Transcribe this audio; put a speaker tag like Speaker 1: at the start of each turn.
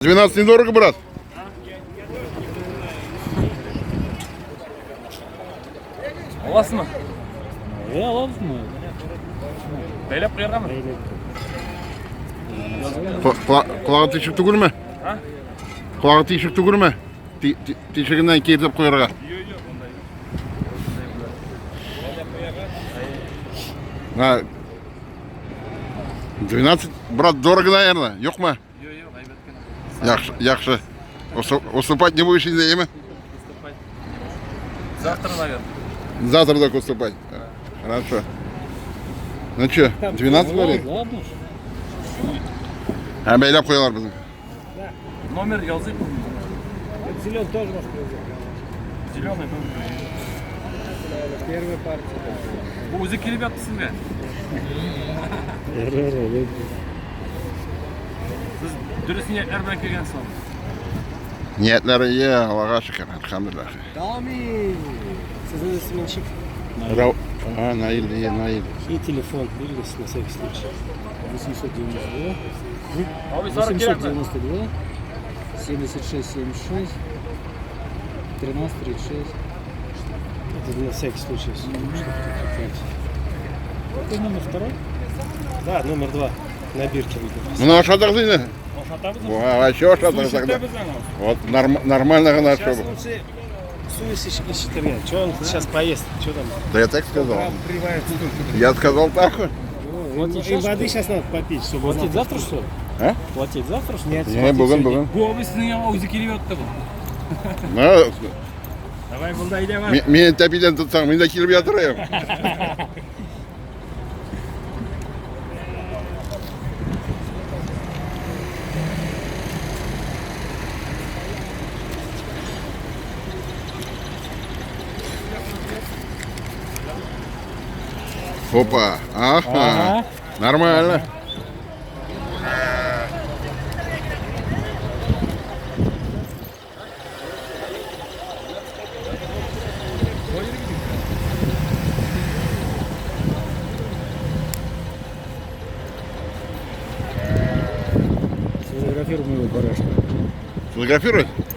Speaker 1: 12 недорого, брат?
Speaker 2: Аласызмы?
Speaker 3: Е, алабызмы?
Speaker 2: Бәйләп куяргамы?
Speaker 1: Колагы тишек түгелме?
Speaker 2: А?
Speaker 1: Колагы тишек түгелме? Тишегеннән киертеп куярга.
Speaker 2: Юк, юк, монда юк.
Speaker 1: На 12, брат, дорого, наверное. Юкмы?
Speaker 2: Юк, юк, әйбәт кенә.
Speaker 1: Яхшы, яхшы. Уступать не будешь инде, әйеме?
Speaker 2: Уступать. Завтра, наверное.
Speaker 1: Завтра только уступать. Хорошо. Ну что, 12 говорит?
Speaker 3: Ладно.
Speaker 1: Ә, бәйләп куялар безне.
Speaker 2: Номер языйк.
Speaker 4: Зеленый тоже может привезти.
Speaker 2: Зеленый номер.
Speaker 4: Первая партия.
Speaker 2: Бу үзе килеп ятты сезгә. Сез дөрес ниятләр белән килгәнсез.
Speaker 1: Ниятләре ие, Аллага шөкер, әлхәмдүлилләһ.
Speaker 4: Дами! Сезнең исеме ничек?
Speaker 1: Рау, а, Наил, ие, Наил.
Speaker 4: И телефон бирегез на всякий случай.
Speaker 3: 892.
Speaker 2: Абый, сарык кирәкме?
Speaker 3: 892. 76 76. 13 36.
Speaker 4: Это на всякий случай, чтобы так.
Speaker 3: Какой номер второй?
Speaker 4: Да, номер 2. На бирке видно.
Speaker 1: Моны ашадыгыз инде.
Speaker 2: Ашатабыз.
Speaker 1: Вообще ашадыгыз тогда. Вот нормально гына
Speaker 4: Сейчас
Speaker 1: ашау.
Speaker 4: лучше су ишетергә. Че он сейчас поест? Че там?
Speaker 1: Да я так сказал.
Speaker 4: Приварится только.
Speaker 1: Я сказал так.
Speaker 3: Платить
Speaker 4: И
Speaker 3: сейчас,
Speaker 4: воды сейчас надо попить, чтобы
Speaker 3: Платить завтра, что ли?
Speaker 1: А?
Speaker 3: Платить завтра, что ли?
Speaker 4: Нет,
Speaker 1: Не, бүген, бүген.
Speaker 2: Бу абый сезнең янга үзе килеп ятты бу.
Speaker 1: Ну,
Speaker 4: Давай, булда әйдә бар.
Speaker 1: мине тәпидән тотсаң, мин дә килеп ятырым. Опа, ага, нормально.
Speaker 3: Сфотографируем его барашка.
Speaker 1: Сфотографировать?